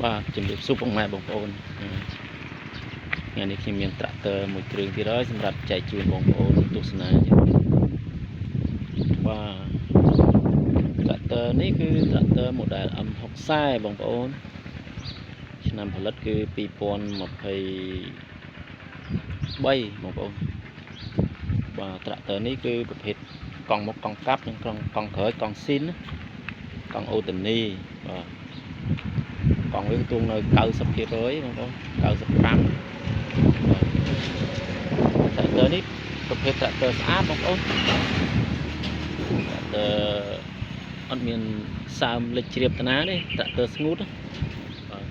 បាទជំរាបសួរពុកម៉ែបងប្អូនថ្ងៃនេះខ្ញុំមានត្រាក់ទ័រមួយគ្រឿងទៀតហើយសម្រាប់ចែកជូនបងប្អូនទស្សនាចឹងបាទត្រាក់ទ័រនេះគឺត្រាក់ទ័រ model M60 បងប្អូនឆ្នាំផលិតគឺ2023បងប្អូនបាទត្រាក់ទ័រនេះគឺប្រភេទកង់មុខកង់កាប់និងកង់កង់ក្រោយកង់ស៊ីនកង់អូតានីបាទ កង់វាកំពុងនៅ90%បងប្អូន95បាទត្រាក់ទ័រនេះប្រភេទត្រាក់ទ័រស្អាតបងប្អូនត្រាក់ទ័រអត់មានសើមលិចជ្រាបតាណាទេត្រាក់ទ័រស្ងួតបាទ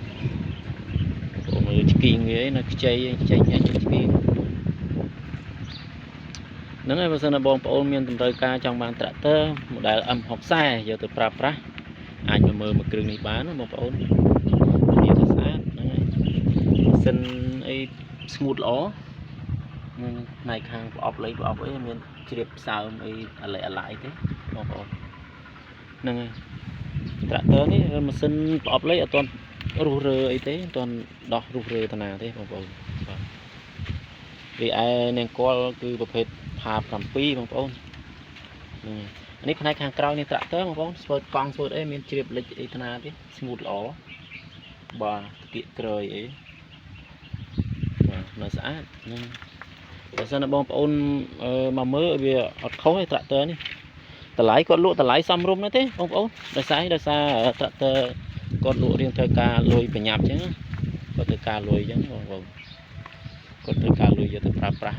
បងប្អូនមើលឆ្កៀងវានៅខ្ចីខ្ចីញ៉ាច់ឆ្កៀងហ្នឹងហើយបើសិនណាបងប្អូនមានតម្រូវការចង់បានត្រាក់ទ័រ model M60 យកទៅប្រើប្រាស់អាចមកមើលមួយគ្រឿងនេះបានណាបងប្អូន ធានាថាស្អាតហ្នឹងហើយម៉ាស៊ីនអីស្ងួតល្អនឹងផ្នែកខាងប្រអប់លេខប្រអប់អីមានជ្រាបសើមអីអាឡែអាឡៃទេបងប្អូនហ្នឹងហើយត្រាក់ទ័រនេះម៉ាស៊ីនប្រអប់លេខអត់ទាន់រុះរើអីទេអត់ទាន់ដោះរុះរើតាណាទេបងប្អូនបាទរីឯនាងកលគឺប្រភេទផា7បងប្អូនហ្នឹងហើយនេះផ្នែកខាងក្រោយនេះត្រាក់ទ័របងប្អូនស្វិតកង់ស្វិតអីមានជ្រាបលិចអីតាណាទេស្ងួតល្អបាទគៀកក្រយអីបាទនៅស្អាតហ្នឹងបើសិនណាបងប្អូនមកមើលវាអត់ខុសទេត្រាក់ទ័រនេះតម្លៃគាត់លក់តម្លៃសមរម្យណាស់ទេបងប្អូនដោយសារដោយសារត្រាក់ទ័រគាត់លក់រៀងត្រូវការលុយប្រញាប់អញ្ចឹងគាត់ត្រូវការលុយអញ្ចឹងបងប្អូនគាត់ត្រូវការលុយយកទៅប្រើប្រាស់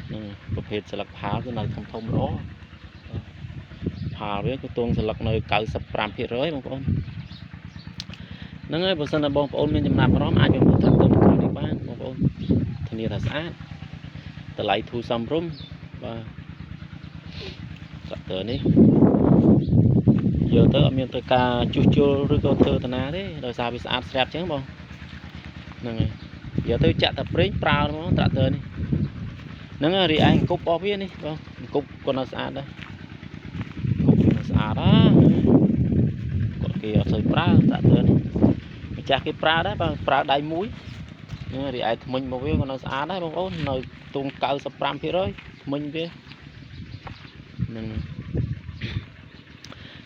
ហ្នឹងប្រភេទស្លឹកផាលគឺនៅធំធំល្អផាលវាគឺទងស្លឹកនៅ95%បងប្អូន ហ្នឹងហើយបើសិនណាបងប្អូនមានចំណាប់អារម្មណ៍អាចមកមើលត្រាក់ទ័រមួយនេះបានបងប្អូនធានាថាស្អាតតម្លៃធូរសមរម្យបាទត្រាក់ទ័រនេះយកទៅអត់មានត្រូវការជួសជុលឬក៏ធ្វើតាណាទេដោយសារវាស្អាតស្រាប់អញ្ចឹងបងហ្នឹងហើយយកទៅចាក់តែប្រេងប្រើហ្មងត្រាក់ទ័រនេះហ្នឹងហើយរីឯអង្គប់របស់វានេះបងអង្គប់គាត់នៅស្អាតដែរអង្គប់នៅស្អាតណាគាត់គេអត់សូវប្រើត្រាក់ទ័រនេះ ម្ចាស់គេប្រើដែរបើប្រើដៃមួយនេះរីឯថ្មិញរបស់វាក៏នៅស្អាតដែរបងប្អូននៅទង95%ថ្មិញវាហ្នឹង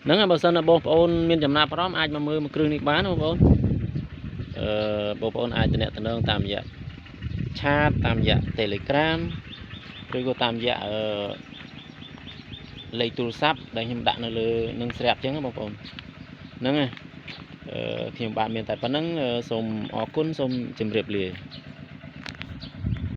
ហ្នឹងហើយបើសិនណាបងប្អូនមានចំណាប់អារម្មណ៍អាចមកមើលមួយគ្រឿងនេះបានបងប្អូនអឺបងប្អូនអាចទំនាក់ទំនងតាមរយៈchat តាមរយៈ Telegram ឬក៏តាមរយៈអឺលេខទូរស័ព្ទដែលខ្ញុំដាក់នៅលើនឹងស្រាប់អញ្ចឹងបងប្អូនហ្នឹងហើយ អឺខ្ញុំបាទមានតែប៉ុណ្ណឹងសូមអរគុណសូមជម្រាបលា។